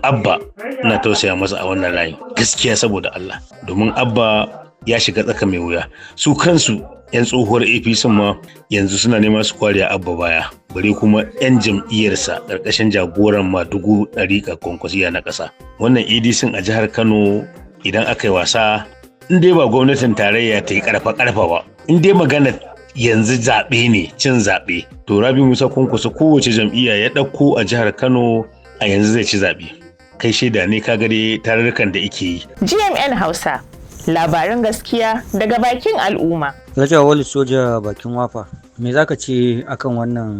Abba ina tausaya masa a wannan layin gaskiya, saboda Allah, domin Abba ya shiga tsaka mai wuya. Su kansu 'yan tsohuwar APC ma yanzu suna nema su kware Abba baya, bare kuma 'yan jam'iyyarsa ƙarƙashin jagoran Madugu ɗariƙa Kwankwasiya na ƙasa. Wannan ADC a jihar Kano, idan aka yi wasa, in dai ba gwamnatin tarayya ta yi ƙarfa ƙarfa ba, in dai magana yanzu zaɓe ne, cin zaɓe, to Rabi Musa Kwankwaso kowace jam'iyya ya ɗauko a jihar Kano a yanzu zai ci zaɓe. Kai shaida ne, ka gare tarurrukan da ike yi. GMN Hausa, labaran gaskiya daga bakin al'umma. Raja Wali Soja Bakin Wafa, me zaka ce akan wannan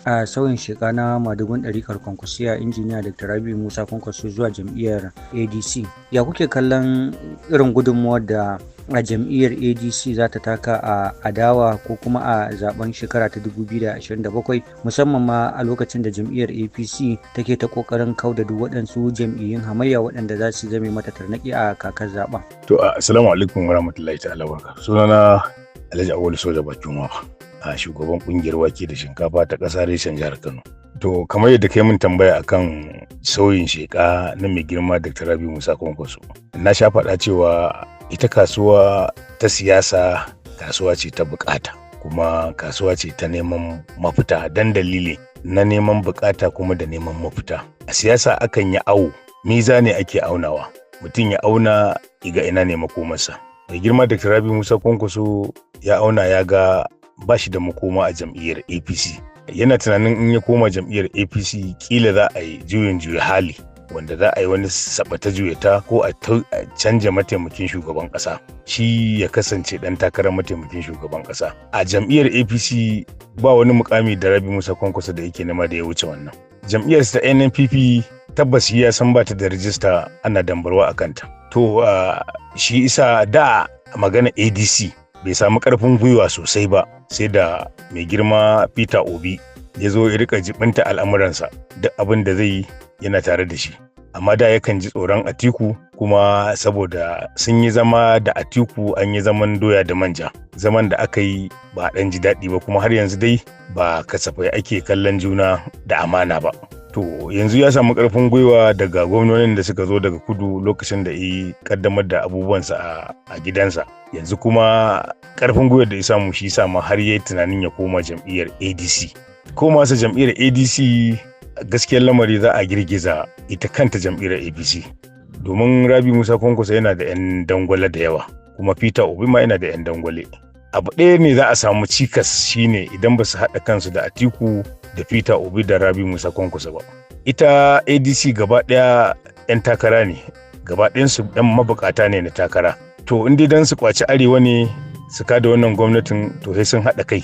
a sauyin sheka na madugun ɗarikar Kwankwasiya, Injiniya Dr. Rabi Musa Kwankwaso, zuwa jam'iyyar ADC? Ya kuke kallon irin gudunmuwar da a jam'iyyar ADC za ta taka a adawa ko kuma a zaben shekara ta 2027, musamman ma a lokacin da jam'iyyar APC take ta kokarin kauda duk waɗansu jam'iyyun hamayya waɗanda za su zame mata tarnaƙi a kakar zaben? To, assalamu alaikum warahmatullahi ta'ala barka. Sunana Alhaji Awolu Soja Bakin Wafa, a shugaban kungiyar wake da shinkafa ta ƙasa reshen jihar Kano. To, kamar yadda kai mun tambaya akan sauyin sheka na mai girma Dr. Rabi Musa Kwankwaso. Na sha faɗa cewa ita kasuwa ta siyasa kasuwa ce ta bukata, kuma kasuwa ce ta neman mafita, dan dalili na neman bukata kuma da neman mafita. A siyasa akan yi awo, miza ne ake aunawa. Mutum ya auna iga ina ne makomarsa. Mai girma Dr. Rabi Musa Kwankwaso ya auna ya ga ba shi da makoma a jam'iyyar APC. Yana tunanin in ya koma jam'iyyar APC, kila za a yi juyin juya hali wanda za a yi wani sabata juyata, ko a canja mataimakin shugaban kasa, shi ya kasance dan takarar mataimakin shugaban kasa. A jam'iyyar APC ba wani mukami da Rabi Musa Kwankwaso da yake nema da ya wuce wannan. Jam'iyyar ta NNPP, tabbas ya san ba ta da rijista, ana dambarwa a kanta. To, shi isa da magana ADC bai samu karfin gwiwa sosai ba, sai da mai girma Peter Obi ya zo ya rika jibinta al'amuransa, duk abin da zai yi yana tare da shi. Amma da yakan ji tsoron Atiku, kuma saboda sun yi zama da Atiku, an yi zaman doya da manja, zaman da aka yi ba dan ji daɗi ba, kuma har yanzu dai ba kasafai ake kallon juna da amana ba. To, yanzu ya samu karfin gwiwa daga gwamnonin da suka zo daga kudu lokacin da ya kaddamar da abubuwansa a gidansa. Yanzu kuma karfin gwiwar da ya samu shi sama har ya yi tunanin ya koma jam'iyyar ADC. Koma sa jam'iyyar ADC, gaskiyar lamari za a girgiza ita kanta jam'iyyar APC, domin Rabi Musa Kwankwaso yana da 'yan dangwale da yawa, kuma Peter Obi ma yana da 'yan dangwale. Abu ɗaya ne za a samu cikas, shine idan ba su haɗa kansu da Atiku da Peter Obi da Rabi Musa Kwankwaso ba. Ita ADC gaba ɗaya 'yan takara ne, gaba ɗayansu 'yan mabukata ne na takara. To, in dai dan su kwaci arewa ne su kada wannan gwamnatin, to sai sun haɗa kai.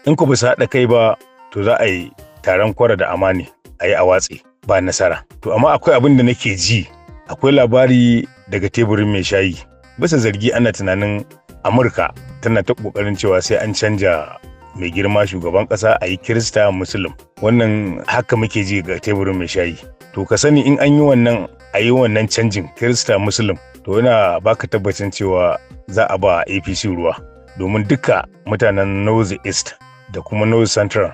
In ku ba su haɗa kai ba, to za a yi taron kwara da amani, a yi a watse ba nasara. To, amma akwai abin da nake ji, akwai labari daga teburin mai shayi. Bisa zargi ana tunanin Amurka tana ta ƙoƙarin cewa sai an canja mai girma shugaban kasa, a yi Kirista Musulun. Wannan haka muke ji ga teburin mai shayi. To, ka sani in an yi wannan, a yi wannan canjin Kirista Musulun, to yana baka tabbacin cewa za a ba APC ruwa, domin duka mutanen North East da kuma North Central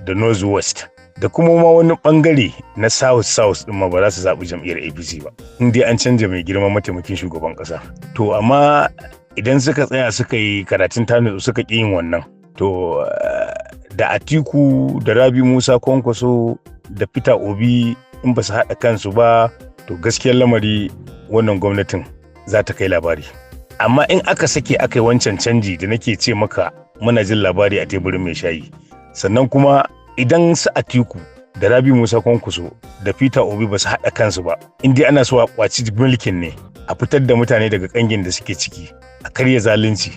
da North West da kuma ma wani bangare na South South din ma ba za su zaɓi jam'iyyar APC ba in dai an canja mai girma mataimakin shugaban ƙasa. To, amma idan suka tsaya suka yi karatun tanu suka ƙi yin wannan, to da Atiku da Rabi Musa Kwankwaso da Peter Obi, in ba su haɗa kansu ba, to gaskiyar lamari wannan gwamnatin za ta kai labari. Amma in aka sake aka yi wancan canji da nake ce maka muna jin labari a teburin mai shayi, sannan kuma idan su Atiku da Rabi Musa Kwankwaso da Peter Obi ba su haɗa kansu ba, in dai ana so a kwaci mulkin ne, a fitar da mutane daga kangin da suke ciki, a karya zalunci,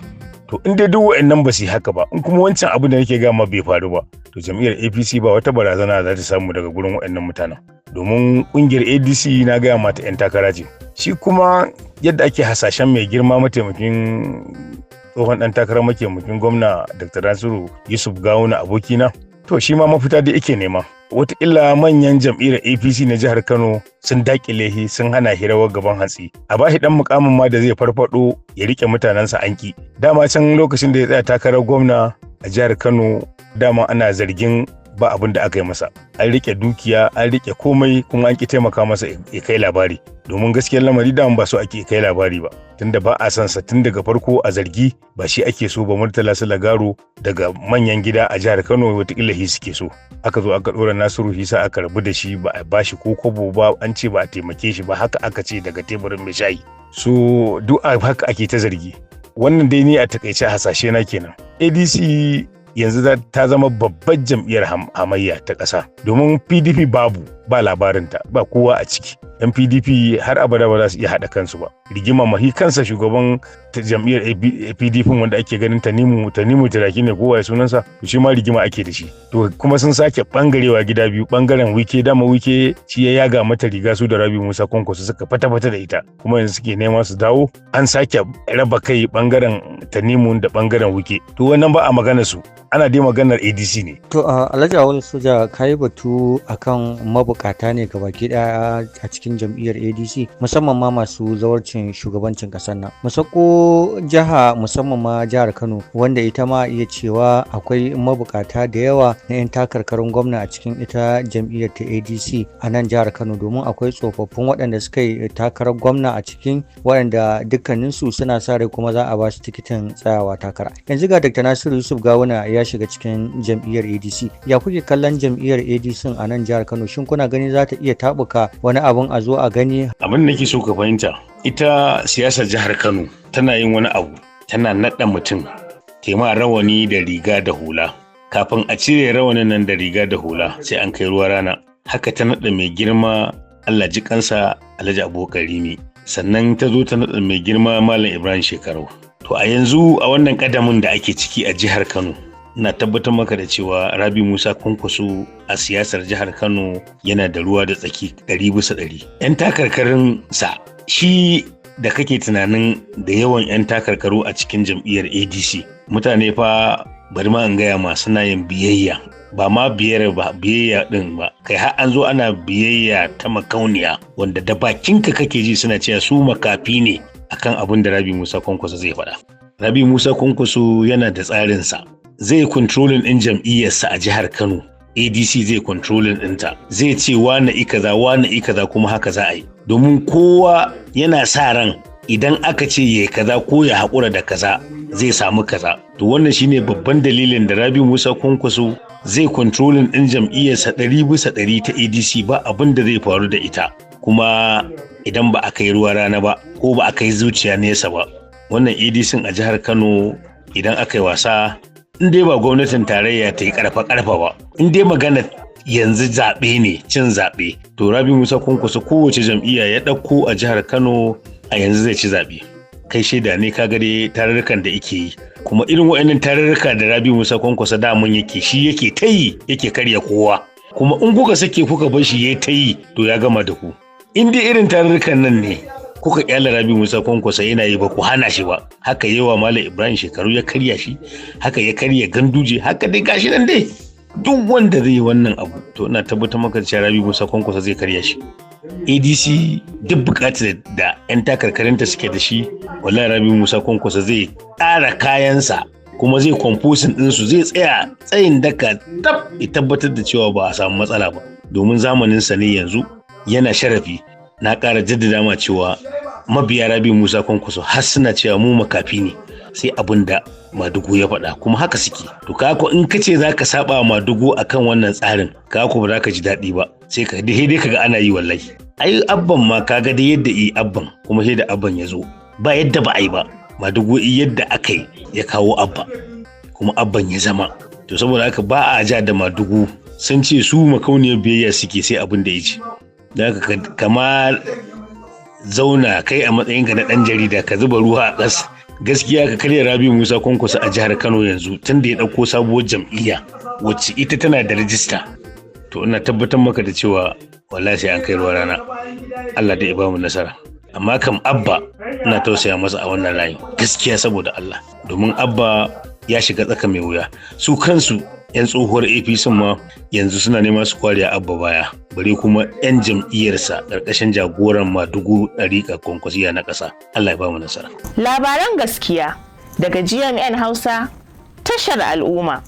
to in dai duk wa'annan ba su yi haka ba, in kuma wancan abu da nake gama bai faru ba, to jam'iyyar APC ba wata barazana za ta samu daga gurin wa'annan mutanen, domin kungiyar ADC na gaya mata 'yan takara ce. Shi kuma yadda ake hasashen mai girma mataimakin tsohon dan takarar mataimakin gwamna Dr. Nasiru Yusuf Gawuna, abokina, to shi ma mafita da yake nema. Wataƙila manyan jam'iyyar APC na jihar Kano sun dakile shi, sun hana shi rawar gaban hantsi, a bashi dan mukamin ma da zai farfado ya rike mutanensa, anki. Dama can lokacin da ya tsaya takarar gwamna a jihar Kano, dama ana zargin Ba abin da aka yi masa. An rike dukiya, an rike komai, kuma an ki taimaka masa ya kai labari. Domin gaskiyar lamari, da ba so ake kai labari ba, tunda ba a san sa tun daga farko. A zargi ba shi ake so ba, Murtala Sulagaro daga manyan gida a jihar Kano watakila shi suke so. Aka zo aka dora Nasiru Hisa, aka rabu da shi, ba a bashi ko kobo ba, an ce ba a taimake shi ba, haka aka ce daga teburin mai shayi. So duk haka ake ta zargi. Wannan dai ni a takaice hasashe na kenan. ADC yanzu ta zama babbar jam'iyyar hamayya ta ƙasa, domin PDP babu, ba labarinta, ba kowa a ciki. Yan PDP har abada ba za su iya haɗa kansu ba. Rigima mahi kansa shugaban jam'iyyar PDP wanda ake ganin Tanimu Turaki ne, kowa ya sunansa, to shi ma rigima ake da shi. To kuma sun sake bangarewa gida biyu, bangaren Wike. Dama Wike shi ya yaga mata riga, su da Rabi Musa Kwankwaso suka fata fata da ita, kuma yanzu suke nema su dawo. An sake raba kai, bangaren Tanimu da bangaren Wike. To wannan ba a magana su, ana dai maganar ADC ne. To Alhaji Awal Soja, kayi batu akan mabukata ne gabaki daya a cikin jam'iyyar ADC, musamman ma masu zawarcin shugabancin kasar nan. Musako jiha, musamman ma jihar Kano, wanda ita ma iya cewa akwai mabukata da yawa na 'yan takarkarin gwamna a cikin ita jam'iyyar ta ADC a nan jihar Kano, domin akwai tsofaffin waɗanda suka yi takarar gwamna a cikin waɗanda dukkaninsu suna sa rai kuma za a ba su tikitin tsayawa takara. Yanzu ga Dr. Nasiru Yusuf Gawuna ya shiga cikin jam'iyyar ADC. Ya kuke kallon jam'iyyar ADC a nan jihar Kano? Shin kuna gani za ta iya tabuka wani abun a zo a gani? Abin da nake so ka fahimta, ita siyasar jihar Kano tana yin wani abu, tana naɗa mutum tema rawani da riga da hula. Kafin a cire rawanin nan da riga da hula, sai an kai ruwa rana. Haka ta naɗa mai girma, Allah ji kansa, Alhaji Abubakar Rimi, sannan ta zo ta naɗa mai girma Malam Ibrahim Shekarau. To a yanzu, a wannan kadamin da ake ciki a jihar Kano, ina tabbatar maka da cewa Rabi Musa Kwankwaso a siyasar jihar Kano yana da ruwa da tsaki 100%. 'Yan takarkarin sa shi da kake tunanin da yawan 'yan takarkaru a cikin jam'iyyar ADC, mutane fa, bari ma in gaya ma, suna yin biyayya, ba ma biyar ba, biyayya din ba kai, har an zo ana biyayya ta makauniya, wanda da bakinka kake ji suna cewa su makafi ne akan abin da Rabi Musa Kwankwaso zai faɗa. Rabi Musa Kwankwaso yana da tsarinsa, zai controlling ɗin jam'iyyarsa a jihar Kano. ADC zai controlling ɗinta, zai ce wane ikaza, wane ikaza, kuma haka za a yi, domin kowa yana sa ran idan aka ce ya kaza ko ya haƙura da kaza, zai samu kaza. To wannan shine babban dalilin da Rabi Musa Kwankwaso zai controlling ɗin jam'iyyarsa 100% ta ADC, ba abin da zai faru da ita. Kuma idan ba a kai ruwa rana ba ko ba a kai zuciya nesa ba, wannan ADC a jihar Kano, idan aka yi wasa, in dai ba gwamnatin tarayya ta yi karfa karfa ba, in dai magana yanzu zaɓe ne, cin zaɓe, to Rabi Musa Kwankwaso kowace jam'iyya ya ɗauko a jihar Kano a yanzu zai ci zaɓe. Kai shaida ne, ka dai tarurrukan da yake yi. Kuma irin waɗannan tarurruka da Rabi Musa Kwankwaso damun yake, shi yake ta yi, yake karya kowa. Kuma in kuka sake kuka bar shi ya ta yi, to ya gama da ku. In dai irin tarurrukan nan ne kuka kyale Rabi Musa Kwankwaso yana yi, ba ku hana shi ba, haka yawa Malam Ibrahim Shekaru ya karya shi, haka ya karya Ganduje, haka dai gashi nan dai, duk wanda zai yi wannan abu, to ina tabbatar maka cewa Rabi Musa Kwankwaso zai karya shi. ADC duk bukatar da 'yan takarkarinta suke da shi, wallahi Rabi Musa Kwankwaso zai ƙara kayansa, kuma zai kwamfusin ɗinsu, zai tsaya tsayin daka tab ya tabbatar da cewa ba a samu matsala ba, domin zamaninsa ne yanzu yana sharafi. Na ƙara jaddada ma cewa mabiya Rabi Musa Kwankwaso har suna cewa mu makafi ne, sai abin da Madugu ya faɗa, kuma haka suke. To ka ko in ka ce za ka saba wa Madugu akan wannan tsarin, ka ko ba za ka ji daɗi ba, sai ka dai ka ga ana yi. Wallahi ai abban ma ka ga dai yadda yi abban, kuma sai da abban ya zo, ba yadda ba a yi ba. Madugu yadda aka yi ya kawo abba, kuma abban ya zama. To saboda haka ba a ja da Madugu. Sun ce su makauniyar biyayya suke, sai abin da ya ce. Da haka kama zauna kai a matsayinka na ɗan jarida, ka zuba ruwa a ƙas. Gaskiya ka karya Rabi Musa Kwankwaso a jihar Kano yanzu, tun da ya ɗauko sabuwar jam'iyya wacce ita tana da rajista, to ina tabbatar maka da cewa wallahi sai an kai ruwa rana. Allah da ya bamu nasara. Amma kam Abba ina tausaya masa a wannan layin, gaskiya saboda Allah, domin Abba ya shiga tsaka mai wuya. Su kansu 'yan tsohuwar APC ma yanzu suna nema su kware Abba baya, bare kuma 'yan jam'iyyarsa ƙarƙashin jagoran Madugu ɗariƙa Kwankwasiya na ƙasa. Allah ya ba mu nasara. Labaran gaskiya daga GMN Hausa, tashar al'umma.